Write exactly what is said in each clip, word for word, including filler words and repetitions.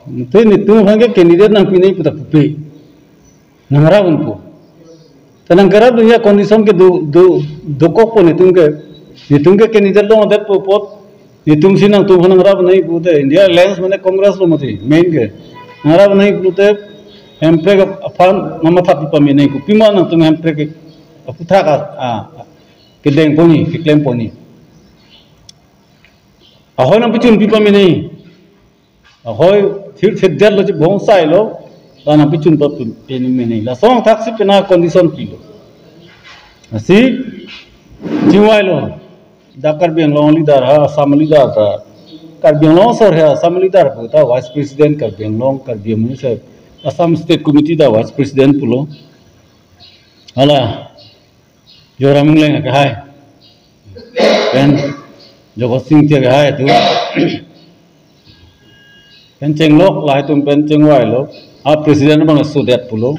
Mate netum aphan ke candidate nangpi nangji puta pupe. Nangrap unpo. Ta nangkerapdun ya condition ke do, do, dokokpo netum ke. Netum ke candidate longdetpo apot. Netum si nangtum aphan nangrap nangji pute. India Alliance mane Congress lo mati. Main ke. Nangrap nangji pute. Hemprek aphan mamatha pi pame nangji pu. Pima nangtum Hemprek ke aputhak a, a, kedengponi, keklemponi. Ahoi nangpichun pi pame nangji. Ahoi thir thedetlo, chibong sailo, la nangpichun pa pin, pin mene. Lason thaksi pina condition pilo. Lasi chingvailo. Dak Karbi Anglong leader ha, Assam leader ta. Karbi Anglong asor ha, Assam leader puta vice president, Karbi Anglong, Karbi Anglong se Assam State Committee ta vice president pulo. Hala. Joram Engleng ke hai. Pen Joko Sing Tiya ke hai tu. Pen chenglok lahai atum pen chingvailo. A president abang sudet pulo.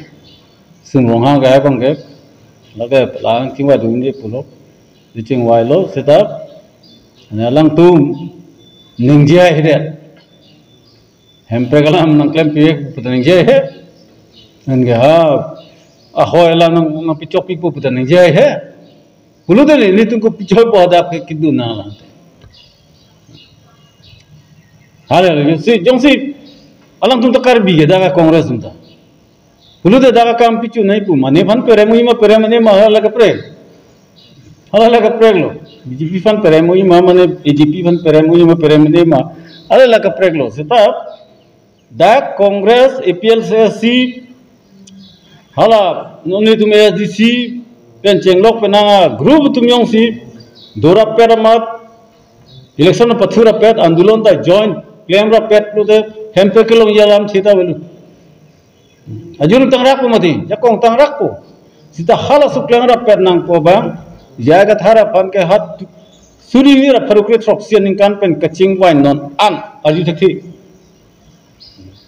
Sing Ronghang ke hai abang ke. Lake lang chingvaidunde pulo. Di chingvailo seta. Ane alangtum ningje haihedet. Hemprek alam nangklempi puta ningje he. Nang ke ha. Ahoi alam nang, nangpichokpipo puta ningje he. Pulote netum kopi chokpo dak ke kedun nanglang. Hala, jongsi, jongsi alangtum ta Karbi ke dak Congress atum ta. Pulote dak akam pichun nangji pu, mane aphan perem unji ma, perem mane ma, hala kaprek. Hala la kapreklo. B J P aphan perem unji ma, mane A J P aphan perem unji ma, perem mane ma. Hala la kapreklo. Seta dak Congress, A P H L C, hala non netum A S D C, pen chenglok penang a group atum jongsi dorapet amat, election pathurapet, andolon ta join klemrapet pulote Hemprek kelongji alam seta avelo. Ajun tangrakpo mati, jakong tangrakpo. Seta halaso klemrapet nangpo abang, J I Kathar aphan ke hat suri ni ra pharukre throksi aningkan pen kachingvai non an, arju thekthe.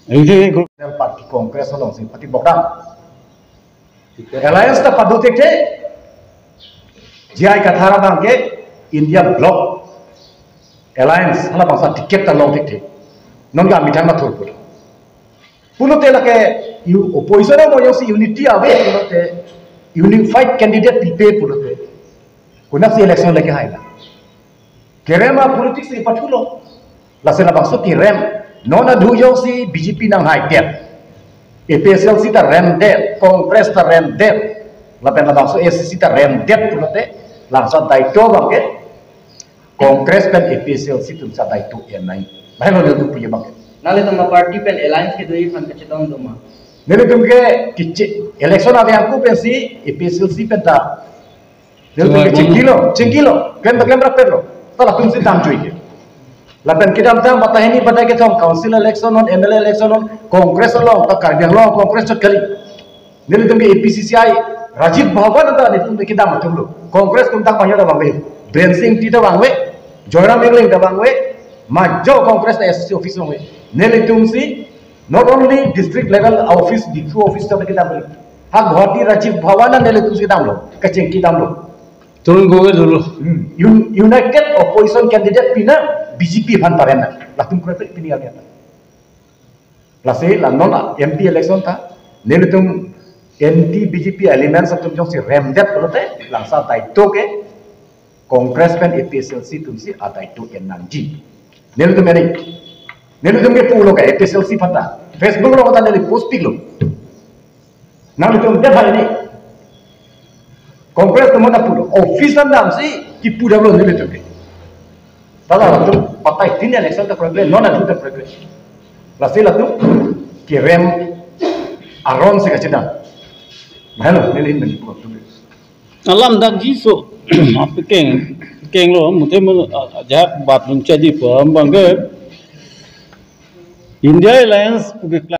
Arju thekthe. Party Congress alongsi party bokdam. Alliance ta padu thekthe. J I Kathar abang ke India Bloc Alliance, hala bangso ticket ta long thekthe. Non ke amethang mathur pulo. Pulote lake u-, opposition amo jongsi unity ave pulote, unified candidate pipe pulote, konatsi election lake haila. Kerem a-politics si pathulo. Lasi labangso kerem. Non adhu jongsi B J P nanghaidet, A P H L C ta remdet, Congress ta remdet, lapen labangso A C C ta remdet pulote, labangso daito abang ke Congress pen A P H L C atumsi daito en nangji. Lahelo nelitum puji abang ke. Nanglitum aparty pen alliance kedoji aphan kachetong do ma? Nelitum ke kiche-, election ave angku pensi A P H L C pen ta. Nelitum ke chingkilo, chingkilo. Klem ta klemrapetlo. Ta latumsi damjui ke. Lapen kedamtang batai hini batai kethom council election non, M L A election non, Congress along, ta Karbi Anglong Congress chot kali. Nelitum ke A P C C I Rajiv Bhavan ta nelitum ke kedam atumlo. Congress atum ta banyo ta vangve. Biren Singh Engti ta vangve. Joyram Engleng ta vangve. Major Congress ta S C office vangve. Nelitumsi not only district level office, D P O office ta kedam. Ha Guwahati Rajiv Bhavan nelitumsi kedamlo. Kachingki damlo. Turun goge dulu. Hmm. Un-, united opposition candidate pina B J P aphan paremnang. Latum kre pini agi ata. Lasi la non M P election ta, nelitum anti B J P elements atum jongsi remdet pulote, labangso daito ke Congress pen A P H L C atumsi adaito en nangji. Nelitum eri. Nelitum ke pulo ke A P H L C aphan ta. Facebook along ta neli post piklo. Nanglitum det hal ini. Congress atum ta pulo. Office an damsi kipu damlo nelitum ke. Tada latum batai tin election ta problem, non adhu ta problem. Lasi latum kerem aron si kachedam. Mahalo, neli hin meni pulo tu. Alam dak jiso. Apikeng, kenglo, mute mo, ah, ajak bat lun chaji po, abang ke India Alliance puke